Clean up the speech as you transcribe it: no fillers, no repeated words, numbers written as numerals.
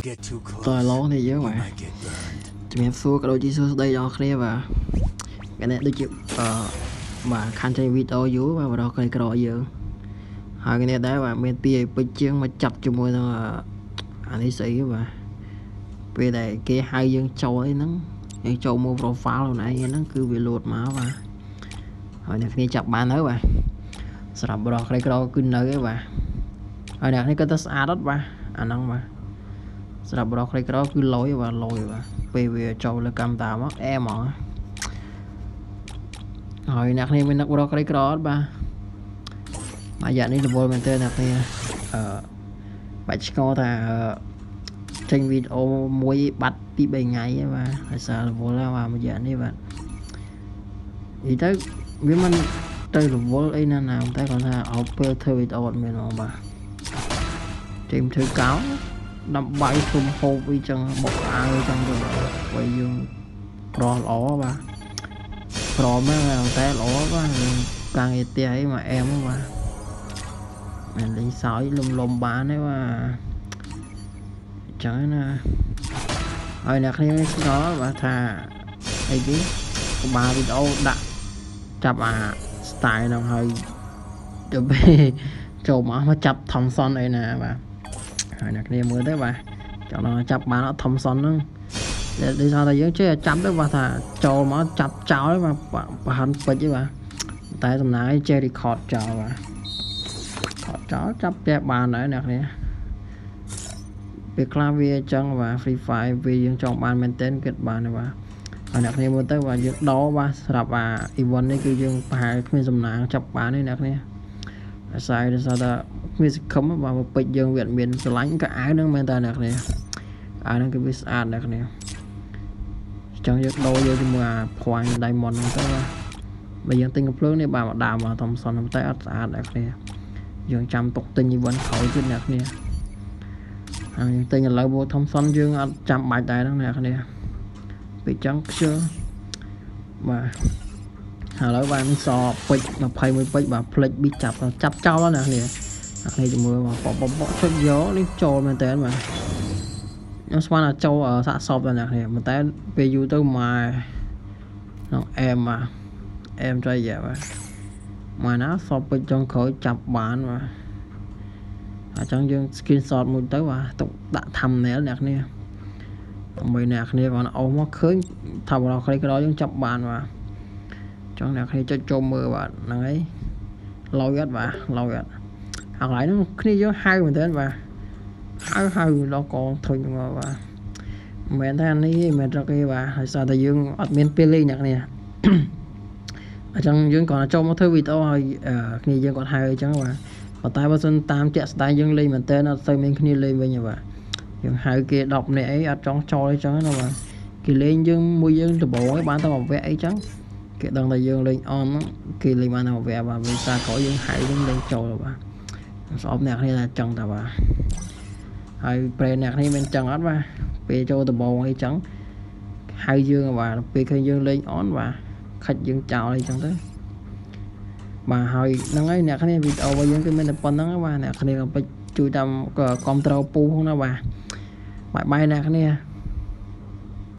Get too តើ close. ឡងនេះយើង You បាទ might get burned. ជំរាបសួរក៏ដូចជាសួស្តីដល់គ្នាបាទថ្ងៃនេះដូចជាអឺបាទខានចេញវីដេអូយូរបាទបរោះក្រីក្រយើងហើយថ្ងៃនេះដែរបាទមានពីឲ្យពេជ្រជាងមកចាប់ជាមួយនឹងអានេះស្អីបាទពេលដែលគេហៅយើងចូលអីហ្នឹងយើងចូលមើល profile ខ្លួនឯងហ្នឹងគឺវាលោតមកបាទហើយអ្នកគ្នាចាប់បានហើយបាទសម្រាប់បរោះក្រីក្រគឺនៅឯបាទហើយអ្នកនេះគាត់ទៅស្អាតអត់បាទអាហ្នឹងបាទសម្រាប់បរោះក្រីក្រគឺលយបាទលយបាទពេលវាចូលលើកម្មតាមកអែហ្មងហើយអ្នកគ្នាមាននឹកបរោះក្រីក្រអត់បាទមួយរយៈនេះរវល់មែនទែនអ្នកគ្នាអឺបាច់ឆ្ងល់ថាចេញវីដេអូមួយបាត់ពី3ថ្ងៃហ្នឹងបាទដោយសាររវល់ហ្នឹងបាទមួយរយៈនេះបាទនិយាយទៅវាមិនទៅរវល់អីណាណាតែគាត់ថាឲ្យពេលធ្វើវីដេអូអត់មានហ្មងបាទចេញធ្វើកោដើម្បីធ្វើហូបអីចឹងបុកអាវអីចឹងទៅបាទបើយើងប្រោះល្អបាទព្រមហ្នឹងតែល្អបាទយើងការងារផ្ទះអីមកអែមហ្នឹងបាទមិនលេងសើចលំលំបានទេបាទអញ្ចឹងណាហើយអ្នកគ្នាស្គាល់បាទថាអីគេក្បាលវីដេអូដាក់ចាប់អា style ហ្នឹងហើយទៅពេលចូលមកមកចាប់ Thompson អីណាបាទហើយអ្នកគ្នាមើលទៅបាទចង់ដល់ចាប់បានអត់ Thompson ហ្នឹងដោយសារតែយើងចេះចាប់ទៅបាទថាចូលមកចាប់ចោលបាទប្រហិនពេជ្រឯបាទតែសំណាងឯងចេះ record ចោលបាទ record ចោលចាប់ផ្ទះបានដែរអ្នកគ្នាពេលខ្លះវាអញ្ចឹងបាទ Free Fire វាយើងចង់បានមែនទែនគិតបានទេបាទហើយអ្នកគ្នាមើលទៅបាទយើងដោបាទសម្រាប់អា event នេះគឺយើងប្រហែលគ្មានសំណាងចាប់បានទេអ្នកគ្នាអាស្រ័យដោយសារតែគ្មានសង្ឃឹមបាទពេជ្រយើងវាអត់មានស្រឡាញ់ក៏អាវហ្នឹងមែនតើអ្នកគ្នាអាវហ្នឹងគឺវាស្អាតអ្នកគ្នាចង់យើងដូរយកជាមួយអា point diamond ហ្នឹងទៅបាទបើយើងទិញកំភ្លើងនេះបាទមកដើមមក Thompson តែអត់ស្អាតអ្នកគ្នាយើងចាំទុកទិញ event ក្រោយទៀតអ្នកគ្នាហើយយើងទិញឥឡូវមក Thompson យើងអត់ចាំបាច់ដែរហ្នឹងអ្នកគ្នាពេលចឹងខ្ជិលបាទឥឡូវបានសពេជ្រ21ពេជ្របាទផ្លិចប៊ីចាប់ចាប់ចោលហើយអ្នកគ្នាអ្នកគ្នាជាមួយមកបបបចុចយកនេះចូលមែនតើបាទខ្ញុំស្មានថាចូលសាកសពដល់អ្នកគ្នាប៉ុន្តែពេលយូរទៅមកក្នុងអែមបាទអែមចៃយ៉ាបាទមកណាសពពេជ្រចុងក្រោយចាប់បានបាទអញ្ចឹងយើង screenshot មួយទៅបាទទុកដាក់ thumbnail អ្នកគ្នាដើម្បីអ្នកគ្នាគាត់អូសមកឃើញថាបរោះក្រីក្រយើងចាប់បានបាទចង់អ្នកគ្នាចុចចូលមើលបាទហ្នឹងហើយឡយអត់បាទឡយអត់អាកន្លែងហ្នឹងគ្នាយើងហៅមែនតើបាទហៅហៅដល់កងធុញមកបាទមិនមែនថានេះទេមិនមែនរកទេបាទហើយសារតែយើងអត់មានពេលលេងអ្នកគ្នាអញ្ចឹងយើងគ្រាន់តែចូលមកធ្វើវីដេអូឲ្យគ្នាយើងគាត់ហៅអញ្ចឹងបាទប៉ុន្តែបើសិនតាមជាក់ស្ដែងយើងលេងមែនតើអត់សូវមានគ្នាលេងវិញទេបាទយើងហៅគេ10នាក់អីអត់ចង់ចូលអីចឹងណាបាទគេលេងយើងមួយយើងដំបូងឯងបានតែមួយវគ្គអីចឹងគេដឹងថាយើងលេងអនហ្នឹងគេលេងបានតែមួយវគ្គបាទវាសារក្រោយយើងហៅយើងលេងចូលបាទស្អប់អ្នកគ្នាថាចឹងតាបាទហើយប្រេនអ្នកគ្នាមានចឹងអត់បាទពេលចូលដំបូងអីចឹងហៅយើងបាទពេលឃើញយើងលេងអនបាទខាច់យើងចោលអីចឹងទៅបាទហើយហ្នឹងហើយអ្នកគ្នាវីដេអូរបស់យើងគឺមានតែប៉ុណ្្នឹងបាទអ្នកគ្នាកុំភ្លេចជួយតាមគ្រប់ត្រូលពូផងណាបាទបាយបាយអ្នកគ្នា។